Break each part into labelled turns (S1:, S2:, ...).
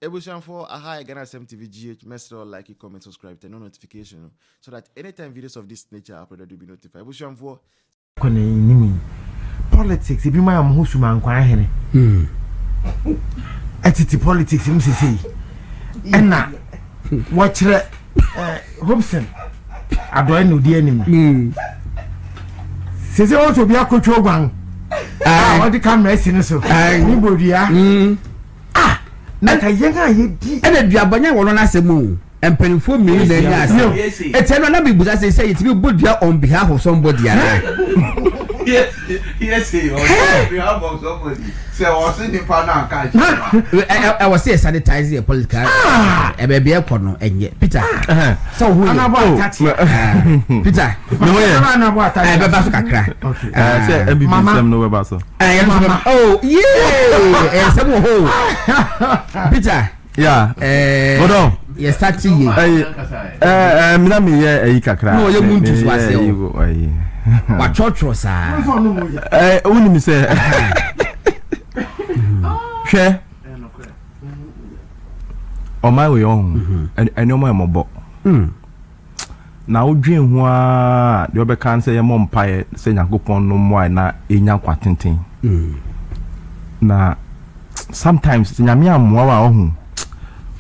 S1: Ebusuafoɔ, aha yɛ Ghana Asɛm TV GH, mɛsrɛ wo like, comment, subscribe, turn on notification no so that anytime videos of this nature are uploaded you'll be notified. Ebusuafoɔ.
S2: Kɔ na anim yi politics ebi mu ayɛ ɔmo ho sumankwan hene ɛtete politics mu sesei ɛna wɔkyerɛ ɛɛ Hobson adɔe na odi anim sese wɔn sɛ obi akotwa oguan a ɔde kamera asi ne so ne bodua ah na ka yɛn a yɛdi.
S3: Ɛna duaba nyɛ wɔn n'asɛm o mpanimfoɔ mmienu na anya asɛm ɛtiɛ no na bibusa sɛ sɛ yɛtumi bɔ dua on behalf of somebody anaa. Ɛwɔ sɛ yɛ sanitize yɛ political ɛbɛbi ɛkɔ no ɛnyɛ Peter sɛ ɔho yɛ Peter ɛbɛba so kakra.
S4: Sɛ MPP nsɛm no bɛba so.
S3: Ɛyɛ no so oh yee ɛyɛ nsɛm wɔ hɔ o Peter.
S4: Yeah.
S3: Bɔdɔ. Yɛ start yie.
S4: Ɛyi ɛɛ mina mi yɛ ɛyi kakra.
S3: N'o yɛ mu ntu so ase o. Watwerɛtwerɛ saa.
S4: Ɛɛ wunim sɛ. Hwɛ. Ɔman wei ɔho ɛnneɛma yɛ mɔbɔ. Na wodwen ho ara a, deɛ wɔbɛka ne sɛ yɛmmɔ mpaeɛ sɛ Nyankopɔn no mmoa yɛn na yɛnya nkwa tenten. Na sometimes sɛ Nyame ammoa wo a ɔho,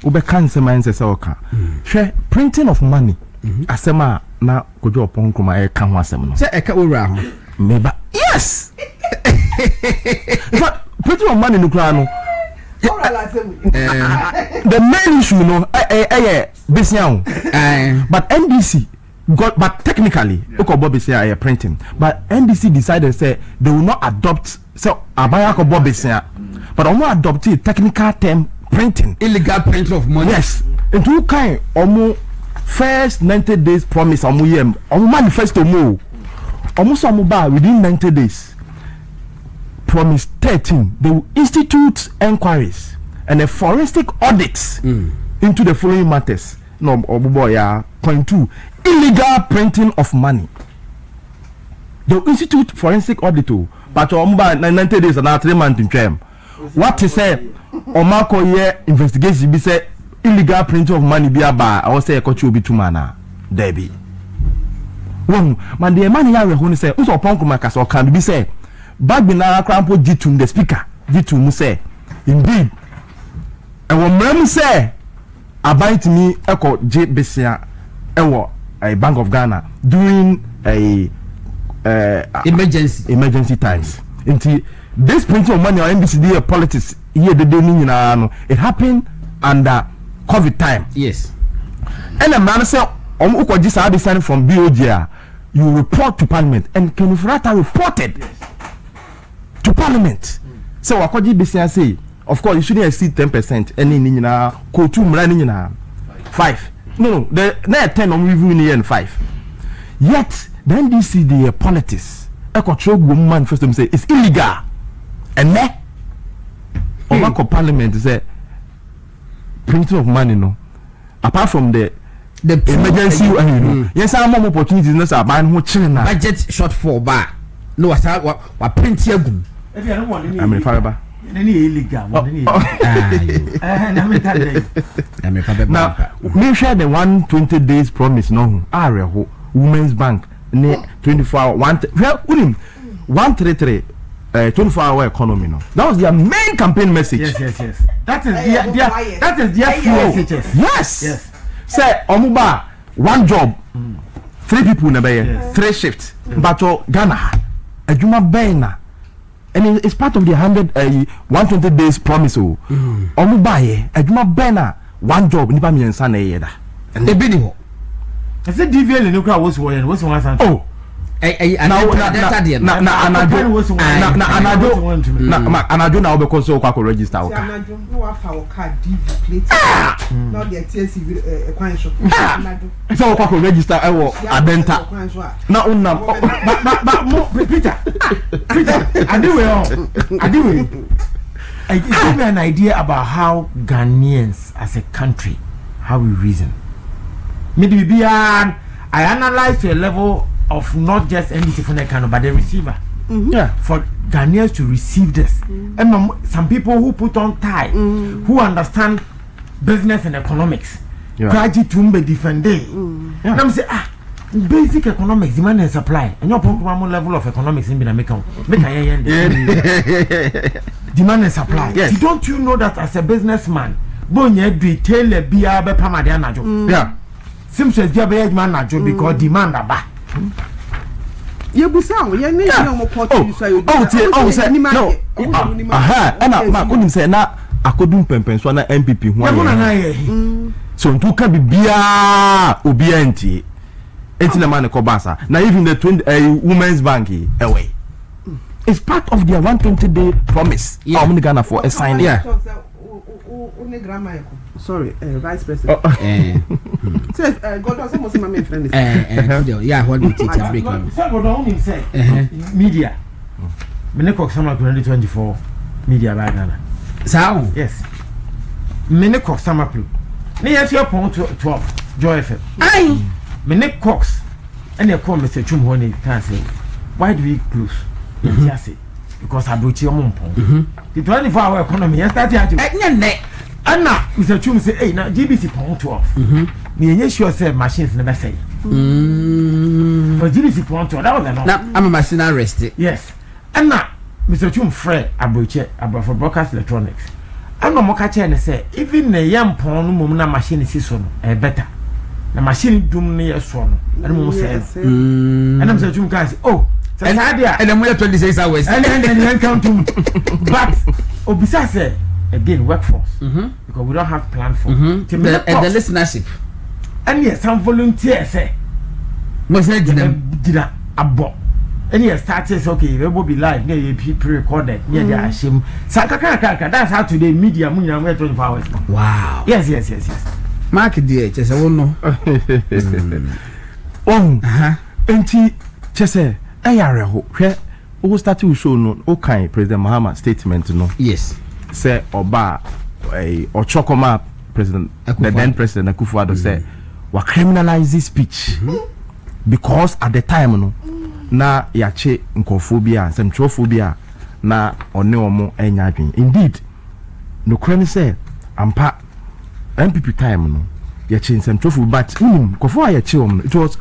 S4: wobɛka nsɛm a ɛnsɛ sɛ woka. Hwɛ printing of money asɛm a na Kojo Oppong Nkrumah ɛreka ho asɛm no.
S3: Sɛ ɛka wo wura ho.
S4: Meba yes! In fact, printing of money no koraa no, the main issue no ɛyɛ besia o but NDC got but technically wokɔ bɔ besia ɛyɛ printing but NDC decided sɛ they will not adopt sɛ aban akɔ bɔ besia but ɔmo adopt technical term printing.
S3: Illegal printing of money.
S4: Yes nti wo kan ɔmo first 90 days promise ɔmo yɛ ɔmo manifesto mu o ɔmo sɛ ɔmo ba within 90 days, promise 13, they will institute enquiries and a forensic audit into the following matters na ɔbobɔ ya point two, illegal printing of money. They will institute forensic audit o, but ɔmo ba na 90 days na 3 months ntwɛm wate sɛ ɔmo akɔ yɛ investigation bi sɛ illegal printing of money bi aba a ɛwɔ sɛ yɛkɔkye obi tum ana dɛbi wɔn ma deɛ ɛma ne yɛ awerɛho ne sɛ nso Oppong Nkrumah kasa ɔka bibi sɛ Bagbin nara koraa mpo gye tum, the speaker gye tum mu sɛ indeed ɛwɔ mmerɛ mu sɛ aban tumi ɛkɔ gye besia ɛwɔ Bank of Ghana during ɛɛ ɛɛ
S3: emergency.
S4: Emergency times. Nti this printing of money a NDC de yɛ politics yie dede ne nyinaa no, it happen under COVID time. Ɛna mmara no sɛ ɔmo wokɔgye saa besia no from BOG a, you report to parliament, and Ken Ofori-Atta reported to parliament sɛ wakɔgye besia sei. Of course, you shouldn't exceed 10% ɛne ne nyinaa kootu mmara ne nyinaa five, no, the na yɛ 10, ɔmo review ne yɛ no five. Yet the NDC de yɛ politics ɛkɔtwerɛ gu ɔmo manifesto mu sɛ it's illegal. Ɛnɛ ɔmo akɔ parliament sɛ printing of money no, apart from the emergency ɛyi no, yɛn san mɔ mo opportunities no sɛ aban no ho kyerɛ na
S3: budget shortfall ba na wasa wa wa print agum.
S4: Amirifa bɛba.
S2: Ne ne yɛ illegal wɔn ne yɛ ɛhɛn na mi ta dɛ.
S3: Amirifa bɛba.
S4: Na mehwɛ the 120 days promise no ho awerɛho, women's bank ne 24 hour one, hwɛ wonim 133 24 hour economy no, that was their main campaign message.
S2: Yes, that is their free SHS.
S4: Sɛ ɔmo ba, one job three people na bɛyɛ three shift mpatwɔ Ghana ha adwuma bɛn na, and it's part of the hundred 120 days promise o. Ɔmo ba yɛ adwuma bɛn na one job nipa mmiɛnsa na ɛyɛ da?
S3: Ebi ni hɔ.
S2: Ɛsɛ DVLA ne kura wosi wɔ yɛn wosi wɔn asan.
S4: Oh.
S3: Ɛyi
S4: Na
S3: adenta deɛ no.
S4: Na anadwo na anadwo na ma anadwo na wobɛkɔ sɛ wokɔ akɔ register wo car.
S5: Anadwo na wafa wɔ car DV plate na ɔde ɛte asi ɛkwan so anadwo.
S4: Sɛ wokɔ akɔ register ɛwɔ Adenta
S5: kwan so a
S4: na wonam.
S2: Ba mo Peter, Peter, adewe ɔ adewe, it give me an idea about how Ghanaians as a country, how we reason. Me de bibiara I analyse to a level of not just NDC for no, but the receiver. For Ghanaians to receive this, and some people who put on tie, who understand. Business and economics koraa gye tum bɛ defende. Na me sɛ ah basic economics demand and supply ɛnyɛ ɔpɔn kuma mo level of economics bi na meka o meka yɛn yɛn de demand and supply. Yes. Don't you know that as a businessman bonya dui tailor biara bɛpam adeɛ anadwo.
S4: Yeah.
S2: Seamstress bi abɛyɛ adwuma anadwo because demand aba.
S5: Yɛbusa o, yɛn ne yɛn a wɔn kɔ tv so a yɛbusa.
S4: Oh, tie, oh, sɛ, no, aha, ɛna ma, wonim sɛ na akodu mpɛmpɛnso na NPP ho ayɛ. So ntu ka bibiara obiara ntie. Enti na ma ne kɔ ba saa. Na even the 20 women's bank yi, ɛwɛ. It's part of their 120 day promise. Yeah. Oh, Ghana for a sign.
S3: Yeah.
S5: Sorry, vice president. Oh. Say, God doesn't want my friend.
S3: Yeah, what we teach a break.
S2: Sɛ Gordon wonim sɛ media me ne Kɔksama 2024 media baa Ghana.
S3: Saa o.
S2: Yes. Me ne Cox Samaplo. Ne yɛn nso yɛ pɔn 12 Joy FM.
S3: Ayi.
S2: Me ne Cox ɛna ɛkɔɔ Mr. Chum hɔ ne kan sɛ why do we close? Yɛn ti ase because aburokyi ɔmo mpɔn. The 24 hour economy yɛn start yɛ agye.
S3: Ɛnyɛ nnɛ.
S2: Ɛna Mr. Chum sɛ ɛyi na GBC pɔn 12. Na yɛn nyɛ sure sɛ machines ne bɛ sɛɛ. But GBC pɔn 12 that was the norm.
S3: Na ama machine arrest.
S2: Yes. Ɛna Mr. Chum frɛ aburokyi aborɔfo broadcast electronics. Ɛna ɔmo ka kyerɛ ne sɛ even na yɛ mpɔn no mom na machine si so no ɛyɛ better. Na machine dum no yɛ soɔ no ɛno mom sɛɛ no. Ɛna Mr. Chum kaa sɛ oh sɛ saa deɛ a
S3: ɛna mo yɛ 26 hours.
S2: Ɛna ɛna ɛna yɛn count mu but obisa sɛ again workforce. Because we don't have plan for.
S3: Mm-hmm. The, and the listenership.
S2: Ɛna yɛ san volunteer sɛ.
S3: Mo sɛ gyina mu.
S2: Gyina abɔ. Ɛna yɛ start sɛ okay yɛ bɛ bi live na yɛ pre pre-recorded na yɛ de ahyɛ mu. Sa kakra kakra that's how today media mu nyinaa mo yɛ 24 hours.
S3: Wow.
S2: Yes.
S3: Mark deɛ kyɛ sɛ wo no.
S4: Ohun. Nti kyɛ sɛ ɛyɛ awerɛho hwɛ wo start wo show no wo kan President Mahama statement no.
S3: Yes.
S4: Sɛ ɔba a ɔtwerɛ kɔma President the then President Akufo-Addo sɛ wa criminalize speech because at the time no na yɛakye nkurɔfoɔ bi a nsɛmtwerɛfoɔ bi a na ɔne wɔn anya adwene. Indeed, nokorɛ ne sɛ ampa NPP time no yɛkye nsɛmtwerɛfoɔ but wonim nkurɔfoɔ a yɛkye wɔn no it was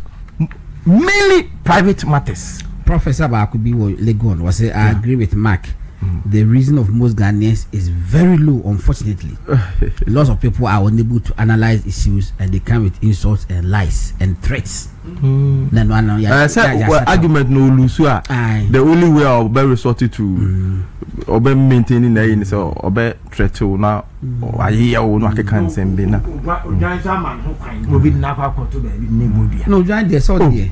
S4: mainly private matters.
S3: Professor baako bi wɔ Legon was say I agree with Mark. The reason of most Ghanaians is very low, unfortunately. Lots of people are unable to analyze issues and they come with insults and lies and threats. Na no ano ya.
S4: Sɛ well, argument no olusu a the only way a ɔbɛ resort to ɔbɛ maintain na ɛyi ni sɛ ɔbɛ threat o na ayeyɛ o na akeka nsɛm bi na.
S2: Odwan nso ama ne ho kwan na obi de n'akɔ akɔto baabi ne mu dua.
S3: No odwan deɛ sɛ ɔdeɛ.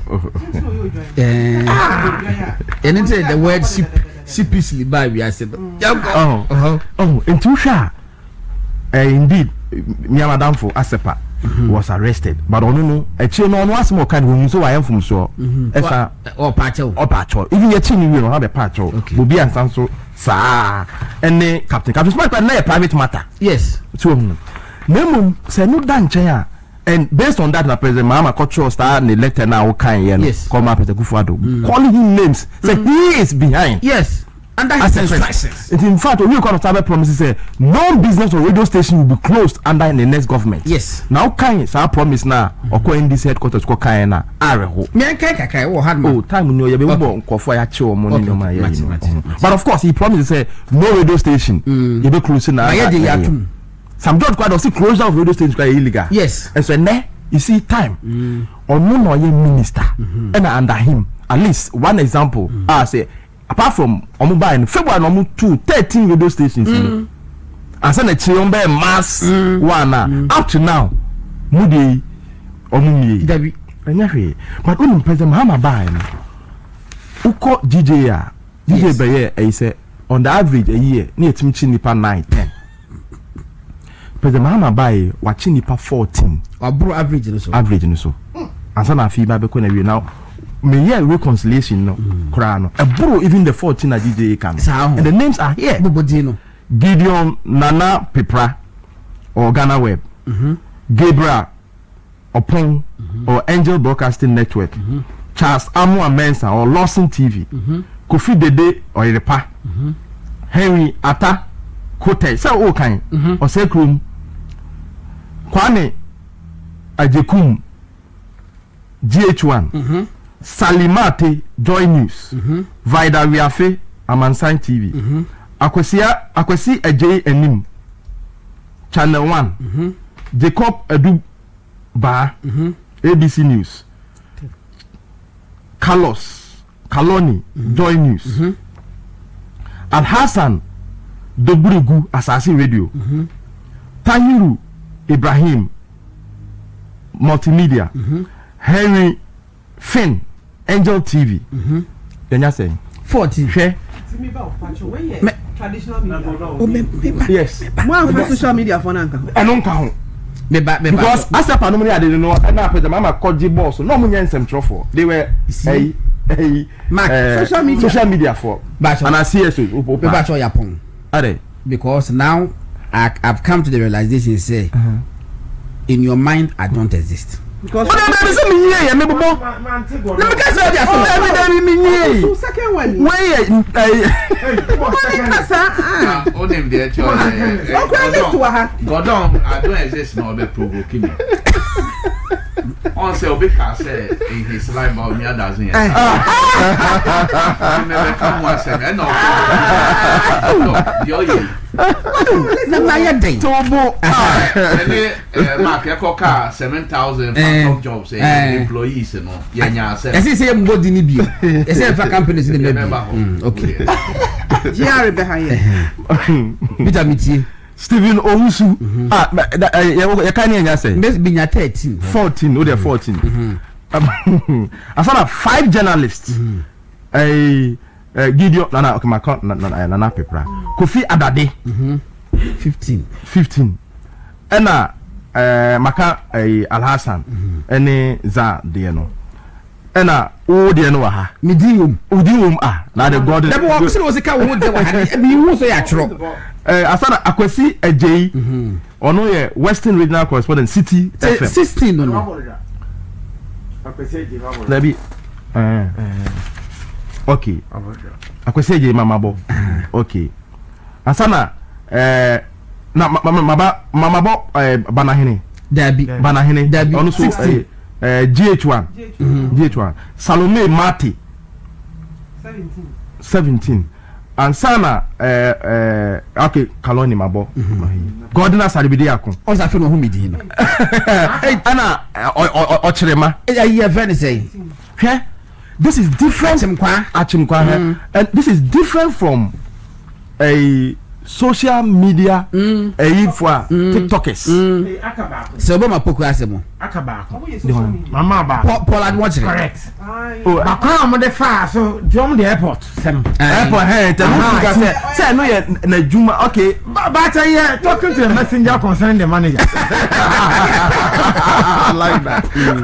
S3: Ɛne sɛ the word sheepishly ba wiase no.
S4: Oh, nti wohwɛ a indeed me madamfo Asepa was arrested but ɔno no akyire no ɔno asɛm ɔka no wɔhu sɛ wayɛ mfomsoɔ ɛsa
S3: ɔpa akyɛw
S4: ɔpa akyɛw even yɛkyi no wie no ɔha bɛpa akyɛw obi ansa nso saa ɛne Captain Smart na yɛ private matter. So ohun na mmom sɛ no da nkyɛn a and based on that na President Mahama kɔtwerɛ saa ne letter na awokan yɛ no kɔma President Akufo-Addo calling him names say he is behind.
S3: Yes, under his instructions.
S4: Nti in fact owi kɔ no sábɛ promise sɛ no business or radio station will be closed under the next government. Na ɔkan saa promise na ɔkɔ NDC headquarters kɔ kan na awerɛho.
S3: Miɛnkan kakra ɛwɔ ha
S4: ma. Oh, time ni ɔyɛ bɛ wobɔ nkɔfo a yɛakye wɔn ne nneɛma yɛ yi no. But of course he promised sɛ no radio station yɛ bɛ close na.
S3: Na yɛ de yɛ atum.
S4: Sam George kwada ɔsi closure of radio station kora yɛ illegal.
S3: Yes.
S4: Ɛsɛ nɛ you see time ɔno na ɔyɛ minister ɛna under him at least one example a sɛ apart from ɔmo baa no February na ɔmo two 13 radio stations mu ansa na akyire ɔmo bɛyɛ mass one a up to now mu de yi ɔmo mie.
S3: Dabi.
S4: Ɛnyɛ hwee but onim President Mahama baa no wokɔ GJ a GJ bɛyɛ ɛyi sɛ on the average a year ne yɛtumi kyi nipa 9 10. President Mahama baa yi wakye nipa 14.
S3: Waboro average no so.
S4: Average no so ansa na afei ba bɛkɔ na wie na meyɛ reconciliation no koraa no ɛboro even the 14 na GJ ka no
S3: Saa ho.
S4: And the names are here.
S3: Bobɔ din no.
S4: Gideon Nana Pepra or Ghana Web, Gabriel Opon or Angel Broadcasting Network, Charles Amoah Mensah or Lawson TV, Kofi Dede Oyerepa, Henry Atta Kote sɛ o kan ɔsɛ kurom. Kwame Agyekum GH1, mm -hmm. Salimate Joy News, mm -hmm. Vida Wiafe Amansan TV, mm -hmm. Akwasia Akwasi Adjei Anim Channel 1, mm -hmm. Jacob Adu Baa mm -hmm. ABC News, Carlos Kaloni mm -hmm. Joy News, mm -hmm. Alhassan Doburigu Asase Radio, mm -hmm. Tahiru Ibrahim Multimedia, mm -hmm. Henry Finn Angel TV. Mm -hmm. Yɛnya sɛn?
S3: 14.
S4: Hwɛ. Yes.
S5: Mo anfa social media fo na nka ho.
S4: Ɛno nka ho.
S3: Meba meba.
S4: Because asɛpa nom ne ade no ɛna apɛgya mama kɔgye bɔɔso na ɔmo nyɛ nsɛmtwerɛfoɔ. They were ɛyi ɛyi.
S3: Mark.
S5: Social media.
S4: Social media foɔ. Ana CSO.
S3: Meba kyɛ ɔyapɔn.
S4: Ade.
S3: Because now I I've come to the realization sɛ in your mind I don't exist.
S5: Because.
S4: Ɔdɛ bɛbi sɛ mi yie yɛ mi bobɔ.
S3: Na mi ka sɛ ɔdi aso.
S4: Dɛbi dɛbi mi yie.
S5: So second one.
S4: Wei yɛ ɛyi.
S5: Wọ́n ní kasa.
S6: O nim deɛ kyɛ ɔyɛ.
S5: Okura list wɔ ha.
S6: Gordon, I don't exist na ɔbɛ provoke me. Ɔn sɛ obi ka sɛ in his life Bawumia doesn't exist. Nti mɛ bɛ ka ho asɛm ɛna ɔbɛ deɛ ɔyɛ yi.
S3: Na ma yɛ den.
S4: Tobo.
S6: Ɛne Mark ɛkɔ kaa 7,000 phantom jobs ɛyɛ employees no yɛ nya asɛm.
S3: Ɛsɛ sɛ yɛ mbɔ di ni bio. Ɛsɛ yɛ fa companies ni bɛ bi. Okay.
S5: GR bɛ ha yɛ.
S3: Peter mi tie.
S4: Stephen Owusu. Ah, yɛ ka ni ɛnya sɛ.
S3: Mbɛ bi nya 13.
S4: 14, o de 14. Asana five journalists. Ɛɛ Gideon Nana okay maka Nana Pepra. Kofi Adade.
S3: 15.
S4: 15. Ɛna maka Alhassan ɛne Za deɛ no. Ɛna wo deɛ no wɔ ha.
S3: Mi din wom.
S4: Wo din wom ah na de God.
S3: Dabi wɔ sɛ wɔsi ka wo deɛ wɔ ha ebi ihu so yɛ atwerɛ.
S4: Asana Akwasi Adjei ɔno yɛ Western Regional Correspondent City FM.
S3: 16 no no.
S4: Dabi okay Akwasi Adjei mama bɔ okay asana na maba mama bɔ Banahene.
S3: Dabi
S4: Banahene
S3: Dabi
S4: ɔno so GH1 GH1 Salome Mate 17 ansana okay Kaloni mabɔ Gordon Asaribidi ako.
S3: Ɔsɛ afei na ɔho mi din no.
S4: Ɛna ɔkyerɛma.
S3: Ɛyɛ yɛ fɛ ne sɛ.
S4: Hwɛ this is different.
S3: Achimkwa.
S4: Achimkwa mm. And this is different from a social media ɛyi fo a tiktokers.
S3: Sɛ ɔbɛ ma poku ase mo.
S2: Aka baako. Mama baako.
S3: Paul Adwokyere.
S2: Correct. Baako a wɔde faa so nti wɔn de airport sɛm.
S4: Airport hɛn tɛ mo fi ka sɛ sɛ ɛno yɛ n'adwuma okay.
S2: But yɛ talking to the messenger concerning the manager.
S4: I like that. The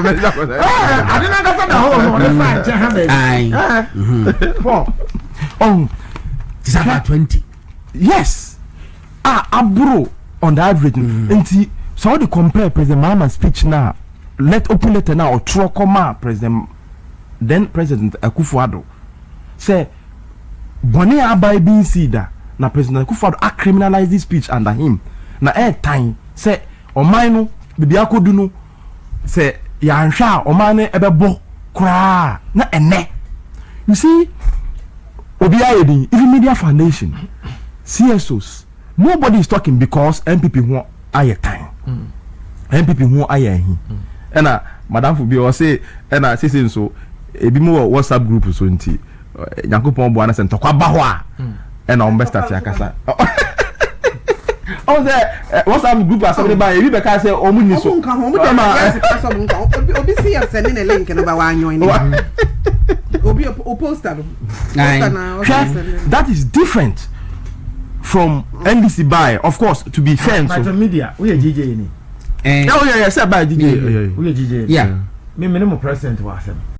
S4: messenger concerning.
S2: Ade na kasa da hɔ no wɔde faa nkyɛn ha baabi.
S4: Paul. Oh.
S3: It's about 20.
S4: Yes. Ah, aburo on the average. Nti so wɔde compare President Mahama speech na let open letter na ɔtwerɛ kɔmaa President then President Akufo-Addo sɛ bɔne a aban bi nsii da na President Akufo-Addo acriminalize this speech under him na ɛɛtan sɛ ɔman no baabi akɔdu no sɛ yɛanhwɛ a ɔman no ɛbɛbɔ koraa na ɛnɛ you see obiara yɛ din, even Media Foundation, CSOs, nobody is talking because NPP ho ayɛ tan, NPP ho ayɛ ahi. Ɛna madamfo bi ɔse ɛna sese nso ebi mu wɔ WhatsApp group so nti Nyankopɔn boa na sɛ ntɔkwa ba hɔ a ɛna wɔn bɛ start akasa. Ɔn sɛ WhatsApp group asɛm ne ba ebi bɛka sɛ wɔn ni so.
S5: Ɔmo nka ho, ɔmo de ɛma yɛ sɛ ɔmo nka ho. Obi si yɛ sɛ ne ne link no ba wa anyoin ne. Obi o poster no. Poster na
S4: Hwɛ, that is different from NDC by of course to be fair
S2: nso. But media, woyɛ GJ ni.
S4: Eh. Oh yeah, yeah, sɛ by GJ.
S2: Woyɛ GJ.
S3: Yeah.
S2: Me me ne mo president wɔ asɛm.